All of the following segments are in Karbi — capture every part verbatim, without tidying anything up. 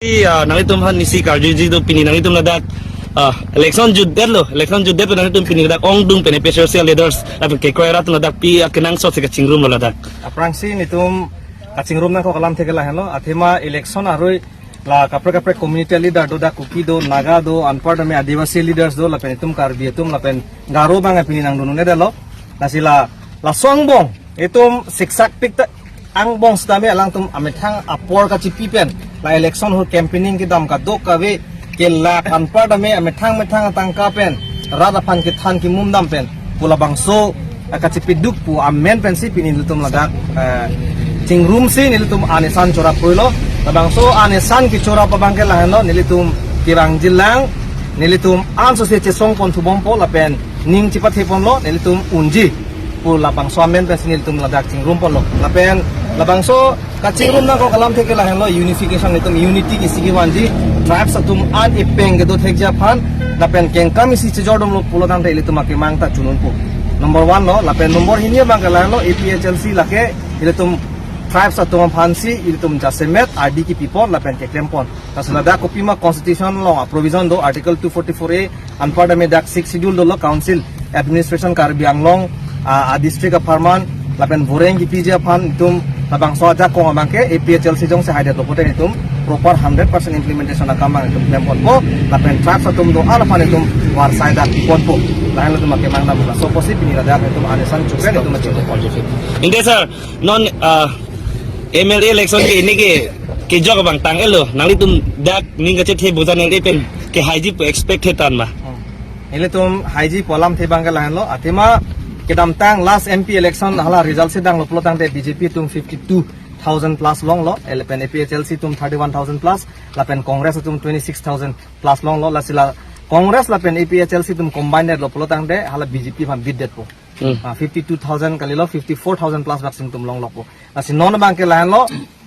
Iya, nanglitum aphan isi karjuji do, pini nanglitum ladak, ah, election jutdetlo, election jutdet nanglitum pini ladak ongdung pen A P H L C leaders lapen kekroi arat ladak pi akenangsot si kachingrumlo ladak. Aphrangsi nelitum kachingrum nangkok alamthe ke lahenlo, athema election arui la kaprek kaprek community leader do, dak Kuki do, Naga do, anparta me Adivasi leaders do, lapen itum Karbi atum lapen Garo abang pini nangdun un-edetlo. Lasi la, laso angbong itum siksak pik ta angbong sitame alangtum amethang apor kachipi pen la election ahut campaigning kedam kadokave kelak anparta me amethang methang atangka pen rat aphan kethan kimum dam pen pu labangso, eh, kachipiduk pu amen pensi pini nelitum ladak, eh, chingrumsi nelitum an esan chorap pulo. Labangso an esan kechorap abang ke lahenlo, nelitum kevang jilang, nelitum ansose chesong ponthu bompo lapen ning chipathe ponlo, nelitum unji pu labangso amen pensi nelitum ladak chingrum ponlo. Lapen labangso kachingrum nangkok alamthe ke lahenlo, unification, nelitum unity isi kevanji, tribes atum an epeng kedo thekji aphan, lapen kengkam isi chejor domlo pulo tangte ilitum akemang ta chununpo. Number one lo, lapen number hini abang ke lahenlo, A P H L C lake ilitum tribes atum aphansi ilitum jasemet ardi kepipon lapen keklempon. Lasi ladak kopima constitution along a provision do, Article two forty-four A, anparta me dak Sixth Schedule dolo, council administration Karbi Anglong, ah, a district apharman lapen voreng kipiji aphan itum labangso ajakong abang ke A P H L C jongsi haidetlo pute itum proper hundred percent implementation akam abang itum klem ponpo, lapen tribes atum do-an aphan itum varsai dak ponpo. Lahenlo itum akemang dam laso pusi pini ladak itum an esan chukre itum achiklo. Ingke sir, non, ah, M L A election ke ini ke kejok abang tang-etlo, nanglitum dak ning kachethe bojan L A pen kehaiji pu expect he tan ma? Hmm. Ilitum haiji pu alamthe abang ke lahenlo, athema kedamtang last M P election hala result si danglo pulo tangte B J P atum fifty-two thousand plus longlo, lapen A P H L C atum thirty-one thousand plus, lapen Congress atum twenty-six thousand plus longlo. Lasi la Congress lapen A P H L C atum combined lo pulo tangte hala B J P aphan beat detpo. Hmm. Ah, fifty-two thousand kalilo, fifty-four thousand plus bak sing atum longlokpo. Lasi non abang ke lahenlo,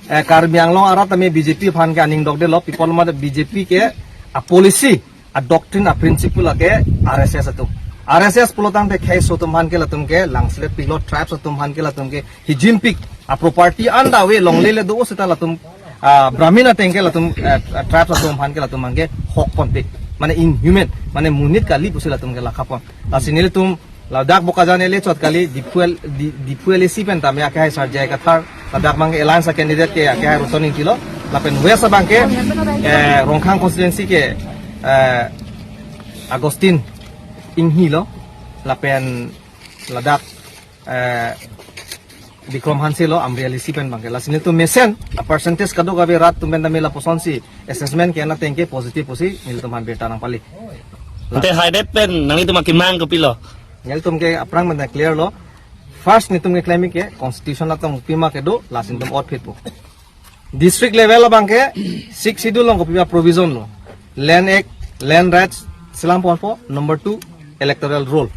eh, Karbi Anglong arat tame B J P aphan ke aning dokdetlo, people mate B J P ke a policy, a doctrine, a principle lake R S S atum. R S S pulo tangte khei aso atum aphan ke latum ke langselet piklo, tribes atum aphan ke latum ke hijim pik, a property anda ave longle le do seta latum, ah, Brahmin ateng ke latum, eh, tribes atum aphan ke latum abang ke hok ponpik. Mane inhuman, mane monit kali pusi latum ke lakha pon. Lasi nelitum ladak Bokajan L A chot kali, Diphu L-, Di-, Diphu L A C pen tame akehai Sarjai Kathar, ladak abang ke alliance candidate ke akehai Roton Ingtilo, lapen West abang ke, eh, Rongkhang constituency ke, eh, Augustine Enghilo, lapen ladak, eh, Bikram Hanse lo, Amri L A C pen abang ke. Lasi nelitum mesen, a percentage kadokave rat atum pen tame lapuson si assessment ke-en ateng ke positive pusi nelitum aphan birta nangpali. Ante haidet pen nanglitum akemang kopilo? Nelitum ke aphrang pen clear lo. First nelitum ke klem ke constitution along pima kedo, lasi nelitum otphitpo. District level abang ke Sixth Schedule along kopima provision lo. Land Act, Land Rights selam ponpo, number two, Electoral Roll.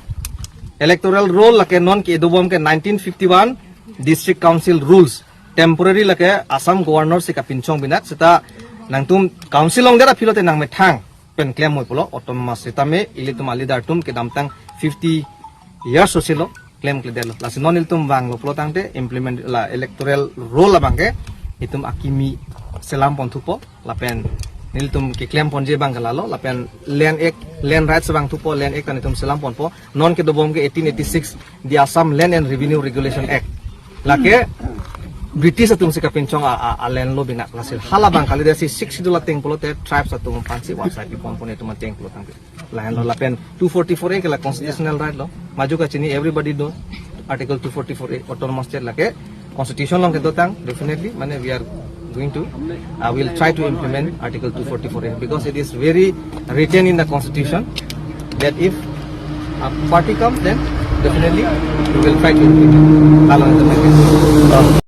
Electoral Roll lake non kedo bom ke nineteen fifty-one District Council Rules. Temporary lake Assam Governor si kapinchong binat seta nangtum council along dera philo te nangmethang pen klem moi pulo, autonomous sitame ilitum a leader atum kedamtang fifty years osilo, klemkledetlo. Lasi non ilitum vanglo pulo tangte implement la Electoral Roll abang ke itum akimi selam ponthupo, lapen nelitum keklem ponji abang ke lalo, lapen Land Act, Land Rights vangthupo, Land Act ta nelitum selam ponpo, non kedo bom ke eighteen eighty-six, the Assam Land and Revenue Regulation Act. Lake British atum si kapinchong a, a, a land lo binat, lasi hala abang kali desi Sixth Schedule ateng pulote tribes atum aphansi varsai pipon pon itum ateng pulo tangte. Lahenlo, lapen two forty-four A ke la constitutional right lo. Maju kachini, everybody do. Article two forty-four A, autonomous state lake constitution along kedotang, definitely, mane we are going to, uh, will try to implement Article two forty-four A because it is very written in the constitution that if a party comes, then definitely we will try to implement. Kalau itu,